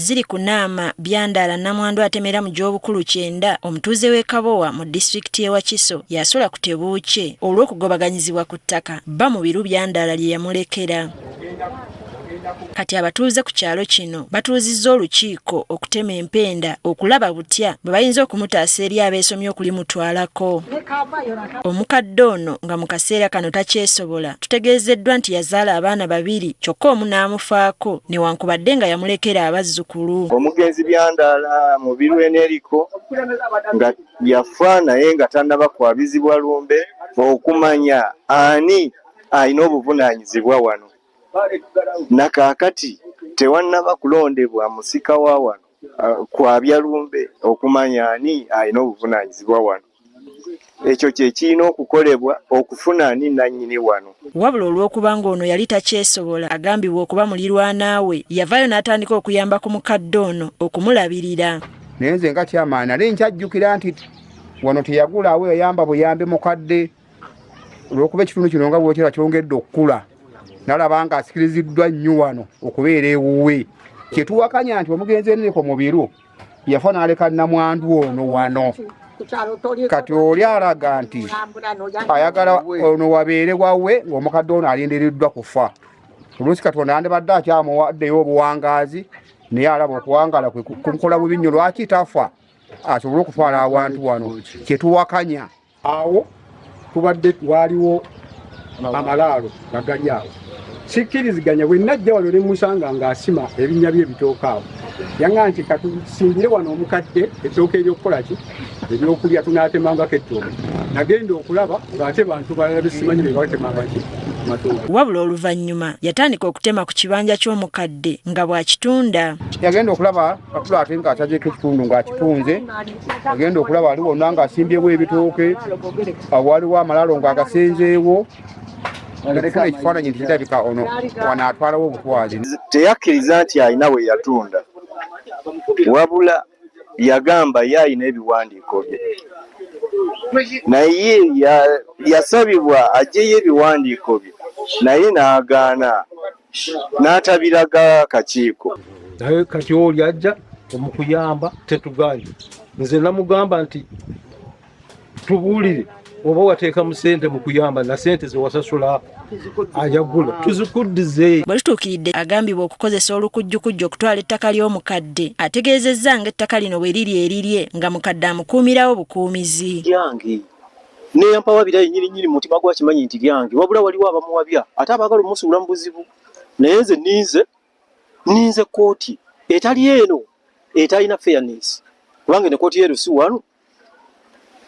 ziri ku Naama Byandaala nnamwandu atemera mu gy'obukulu 90 omutuuze w'e Kabowa mu disitulikiti y'e Wakiso y'asula ku tebuukye olw'okugobaganyizibwa ku ttaka bba Mubiru Byandaala lye yamulekera. Kati abatuuze ku kyalo kino batuuzizza olukiiko okutema empenda okulaba butya bwe bayinza okumutaasa eri abeesomye okulimutwalako. Omukadde ono nga mu kaseera kano takyesobola tutegeezeddwa nti yazaala abaana babiri kyokka omu n'amufaako newankubadde nga yamulekera abazzukulu. Omugenzi Byandaala Mubiru Eneriko nga yafa naye nga tannaba kwabizibwa lumbe okumanya ani alina obuvunaanyizibwa wano na kaakati tewannaba kulondebwa musika wa wano kwabya lumbe okumanya ani alina obuvunaanyizibwa wano. Ekyo kye kirina okukolebwa okufuna ani nnannyini wano. Wabula olw'okuba ng'ono yali takyesobola agambibwa okuba mulirwana we yavaayo n'atandika okuyamba ku mukadde ono okumulabirira. Naye nze nga kyamaani nali nkyajjukira nti wano teyagulaawo yayamba buyambi mukadde olw'okuba ekitundu kino nga bwokira kyongedde okukula nalaba nga asikiriziddwa nnyo wano okubeera ewuwe. Kyetuwakanya nti omugenzi Enrico Mubiru yafa n'aleka nnamwandu ono wano kati oli alaga nti ayagala ono wabeere wawe ng'omukadde ono alindiriddwa kufa. Oluusi Katonda yandibadde akyamuwaddeyo obuwangaazi naye alaba okuwangaala kwe kumukola bubi nnyo lwaki tafa asobole okutwala awantu wano kyetuwakanya. Awo tubadde waaliwo amalaalo nga gali awo sikkiriziganya bwe najja wano ne musanga ng'asima ebinnya by'ebitooke awo yangamba nti katusimbire wano omukadde ettooke ery'okukola ki ebyokulya tunaatemangako ettooke nagenda okulaba ng'ate bantu balala besimanyi be batemanga ki matooke. Wabula oluvannyuma yatandika okutema ku kibanja ky'omukadde nga bw'akitunda. Yagenda okulaba Katula ate ng'asazeeko ekitundu ng'akitunze agenda okulaba ali wonna ng'asimbyewo ebitooke waliwo amalalo ng'agasenzeewo okufuna ekifaananyi nti kirabika ono wano atwalawo obutwazi. Teyakkiriza nti alina we yatunda wabula yagamba ye alina ebiwandiiko bye naye yasabibwa aggyeyo ebiwandiiko bye naye n'agaana. n'atabiraga kakiiko. Naye kati oli ajja omukuyamba tetuganye. Nze namugamba nti tubuulire oba wateekamu sente mu kuyamba na sente zewasasula ayagula tuzikuddize. Bwe tutuukiridde agambibwa okukozesa olukujjukujju okutwala ettaka ly'omukadde ategeezezza ng'ettaka lino bwe liri erirye nga mukadde amukuumirawo bukuumizi. Lyange neyampawabira yenyini nyini mumutima gwe akimanyi nti lyange wabula waliwo abamuwabya ate abaagala omusuula mu buzibu naye nze ninze ninze kooti etali eno etalina fairness kubanga eno kooti yeru si wanu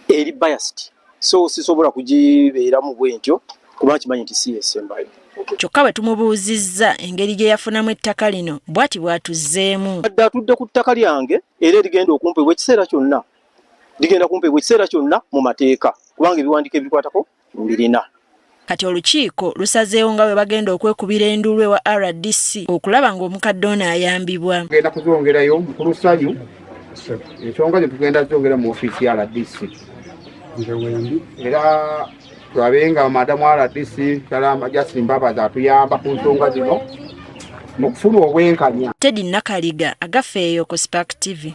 eri biased so sisobola kugibeeramu bwentyo kuba nkimanyi nti si yesembayo. Kyokka bwe tumubuuzizza engeri gye yafunamu ettaka lino bw'ati bw'atuzzeemu. Adde atudde ku ttaka lyange era erigenda okumpebwa ekiseera kyonna ligenda kumpeebwa ekiseera kyonna mu mateeka kubanga ebiwandiiko ebikwatako mbirina. Kati olukiiko lusazeewo nga bwe bagenda okwekubira enduulu ewa rdc okulaba ng'omukadde ono ayambibwa. Tugenda kuzongerayo mukulu Ssanyu ensonga zino tugenda zongera mu ofiisi ya rdc era tulabe nga madamu rdc Kalamba Justin Mbabazi atuyamba ku nsonga zino mu kufuna obwenkanya. Teddy Nakaliga agafeeyo ku Spark TV.